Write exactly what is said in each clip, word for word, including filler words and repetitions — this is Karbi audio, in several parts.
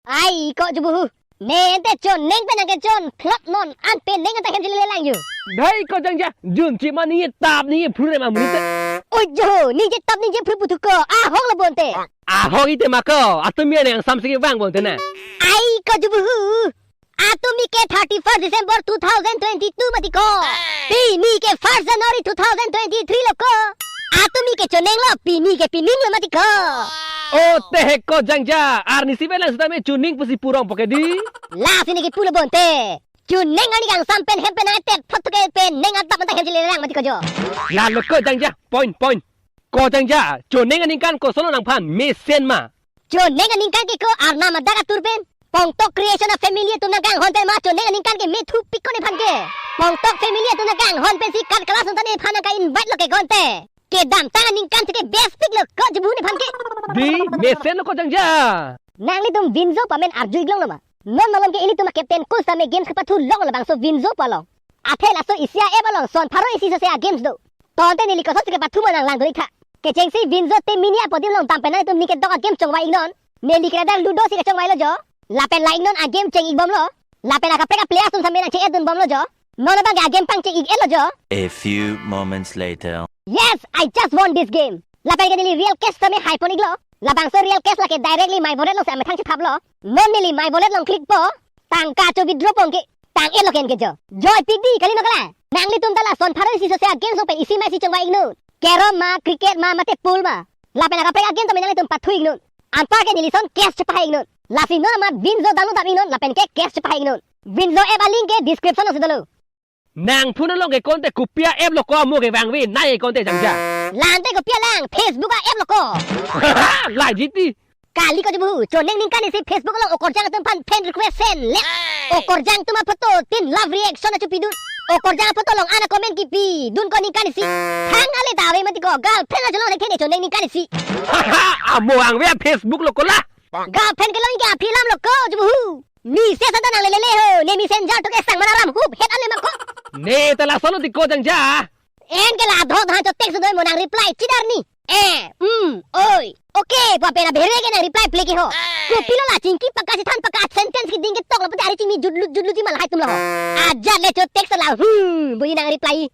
Ai, ko jubuhu. Ne ente choneng pen nangkechon phlot non an pen neng anta hem chili lang yo. Dai ko jangja, junchi ma ningje tap ningje phru re ma mute. Oi jo, ningje tap ningje phru puthu ko. Ahok lo bonte. Ahok ite ma ko, atumi nang samsi kevang bonte na. Ai ko jubuhu. Atumi ke thirty-first December two thousand twenty-two mati ko. Pini ke first January two thousand twenty-three lo ko. Atumi ke choneng lo, pini ke pining lo mati ko. O te he ko jangja, arnisi pen lang sitame choneng pusi purong poke di. Lasi neke pulo bonte. Choneng ani kangsam pen hem pen nangtet phot ke pen neng atap mata hem chili lang mati ko jo. Lalo ko jangja, point, point. Ko jangja, choneng aningkan koson nangphan mesen ma. Choneng aningkan ke ko arnam adak atur pen. Pongtok Creation a family atum nangkanghon pen ma choneng aningkan ke methupik ko nephan ke. Pongtok family atum nangkanghon pensi kat kelas nonta nephan nangka-invite lo ke konte. Kedamtang aningkan ke best pik lo ko jubuhu nephan ke. Di, mesen lo ko jangja. Nanglitum Vinzo pu amen arju-ik longlo ma. Non malom ke ilitum a-captain coach tame games kepathu longlo bangso Vinzo pu along. Athe laso isi a-app along son pharo isi sose a-games do. Tonte neli kosonsi kepathu ma nang langdun-ik tha. Kechengsi Vinzo te mini a-podium along dam pen nanglitum ning kedok a-game chongvai-iknon. Neli ke radar Ludo si kechongvai lo jo. Lapen la-iknon a-game cheng-ik bomlo. Lapen akaprek a-players atum tame nangcheng-etdun bomlo jo. Non abang ke a-game pangcheng-ik-et lo jo. A few moments later. Yes, I just won this game. Lapen ke neli real cash tame haipon-iklo. Labangso real cash lake directly my wallet alongsi amethang chethaplo. Non neli my wallet along click po. Tangka cho-withdraw pon ke. Tang-et lo ke en ke jo. Joypik di kali no kala. Nanglitum ta la son pharo isi sose a-games along pen isi ma isi chongvai-iknon. Carrom ma, cricket ma, mate pool ma. Lapen akaprek a-game tame nanglitum pathu-iknon. Anparke neli son cash chepahai-iknon. Lasi non amat Vinzo download dam-iknon, lapen ke cash chepahai-iknon. Vinzo app a-link ke description alongsi dolo. Nangphu along ke konte kopi a-app lo ko amo kevangve, nai konte jangja. La-ante kopi alang, Facebook a-app lo ko. Lajiti. Kali ko jubuhu, choneng ningkan isi Facebook along okorjang atum aphan friend request send le. Okorjang atum a-photo tin love reaction achopidun. Okorjang a-photo along ana comment kipidun ko ningkan isi. Thang ale ta ave mati ko, girlfriend ajo long thekthe ne choneng ningkan isi. Amo vangve a-Facebook lo ko la. Girlfriend kelong ke aphi alam lo ko jubuhu. Message anta nanglele ho, ne messenger to ke sang mana ram hup het ale ma ko. Ne ta lason lo ti ko jangja. En ke la adhok dhan cho text doi mo nang reply chidar ni. Eh, hmm, oi. Okay, pu ape na bhere ke nang reply ple ke ho. Kopilo la chingki paka si than paka sentence keding ketok lo pute ari chingmi jutlut jutlut ji ma lahai atum lo ho. Ajat le cho text la, hmm, buni nang reply.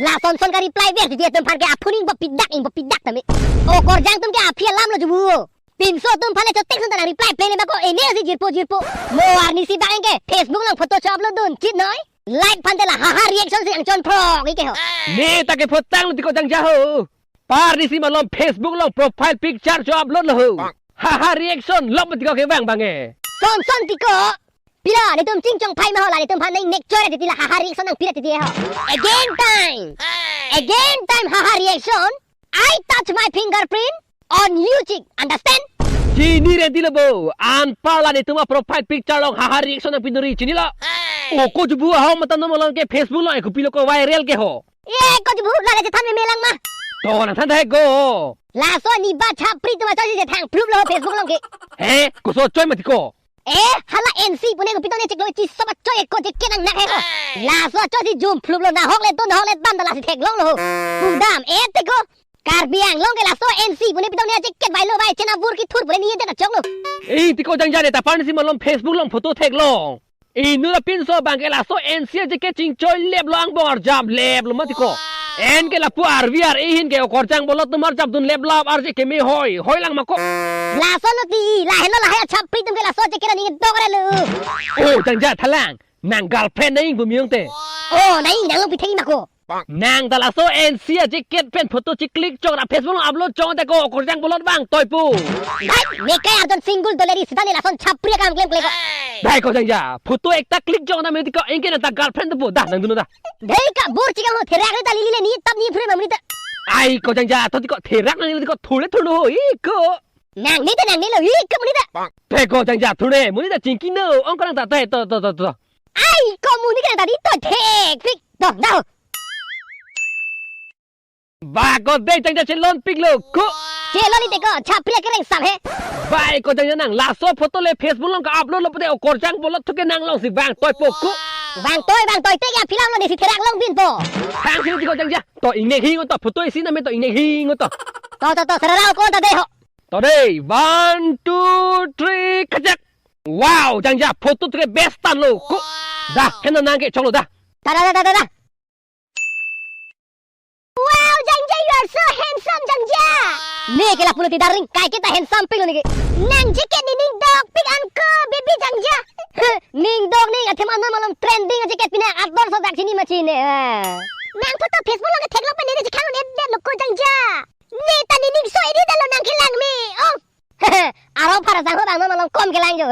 Lason son ka reply ver titi atum aphan ke aphuning bo pidak ing bo pidak tame. Okorjang atum ke aphi alam lo jubuhu. Pinso atum aphan le cho text anta nang reply ple le ma ko ene si jirpo jirpo. Mo arnisi bang ke Facebook along photo cho-upload dun chit noi. Like aphan te la haha reaction si nangchon phrong-ik ke ho. Ne ta ke photang lo ti ko jangja ho. Arnisi malom Facebook along profile picture cho-upload lo ho. Haha reaction lok mati ko kevang bang e. Son son ti ko. Pila netum chingchong phai ma ho la netum aphan nang nek chore titi la haha reaction nangpi ra titi ho. Again time. Again time haha reaction. I touch my fingerprint on you chick. Understand? Chini renti lo bo. Anpar la netum a-profile picture along haha reaction nangpidunri chini lo. O ko jubuhu ahok mata non malom ke Facebook along e kopilo ko viral ke ho. E ko jubuhu la le chethan meme lang ma. To nangthan dai ko. Laso ni ba chapri atum achoisi chethang phlup lo Facebook along ke. He, koso choi mati ko. Eh, hala N C pune ko pitong ne chiklo chi soba choi ko je kenang nak he ko. Laso achoisi jum phlup lo nahok le to nahok le bam da lasi theklong lo. Pungdam, eh, te ko. Karbi Anglong ke laso N C pune pitong ne je ket vai lo vai chena vur kithur pune ni je ta chok lo. Eh, ti ko jangja ne ta arnisi malom Facebook along photo theklong. Inut apinso abang ke laso N C a je ke chingchoi lep lo angbong arjap lep lo mati ko. En ke lapu arvi ar-e ahin ke okorjang bolot atum arjapdun lep lap arje keme hoi, hoi lang ma ko. Laso lo ti, la helo lahai achapri atum ke laso je ke ra ning dok re lo. Oh, jangja thalang, nang girlfriend nang ing bumi ong te. Oh, nang ing nang lo pitheng ma ko. Nang ta laso N C a je ket pen photo chi-click chok ra Facebook along upload chok te ko okorjang bolot vangtoi pu. Dai, ne kai arjon single dole ri sita ne lason chapri akam klem klem ko. Dai ko jangja, photo ekta click chok na me ti ko anke nang ta girlfriend dopo dah nangdunnon dah. Dei ka bor chikang ho therak le ta lili le ni tap ni phure ma muni ta. Ai ko jangja, to ti ko therak nang ti ko thule thule ho i ko. Nang ni ta nang ni lo i ko muni ta. Te ko jangja thule muni ta chingki no, ong ko nang ta te to to to to. Ai, ko muni ke nang ta di to thek pik. To, dah. Ba ko dei jangja chelon pik lo ko. Chelon ni te ko, chapri ke reng sam he. Bai ko jangja nang, laso photo le Facebook along ka-upload lo pute okorjang bolot thu ke nang alongsi vangtoi po ko. Vangtoi, vangtoi te ke aphi alam lo ne si therak long bin po. Hang si ti ko jangja. To ingnek hing to photo isi na me to ingnek hing to. To, to, to, sarara ko ta dei ho. To dei, one, two, three, kachak. Wow, Jangja, photo ke best tan lo. Ko, dah, kena nang ke chong lo dah. Da, da, da, da, da, da. Wow, Jangja, you are so handsome, Jangja. Ne ke lapu lo ti darling, kaiketa handsome pik lo ne ke. Nang jacket nening dokpik anko, baby Jangja. Ning dok ning, athema non malom trending jacket pine, ador so dak chini ma chini. Nang photo Facebook along ke theklong pen ne chekang ne det lo ko Jangja. Ne ta nening so ini dalo nang kelang me. Oh. Arong phar sang ho bang non malom kom kelang jo.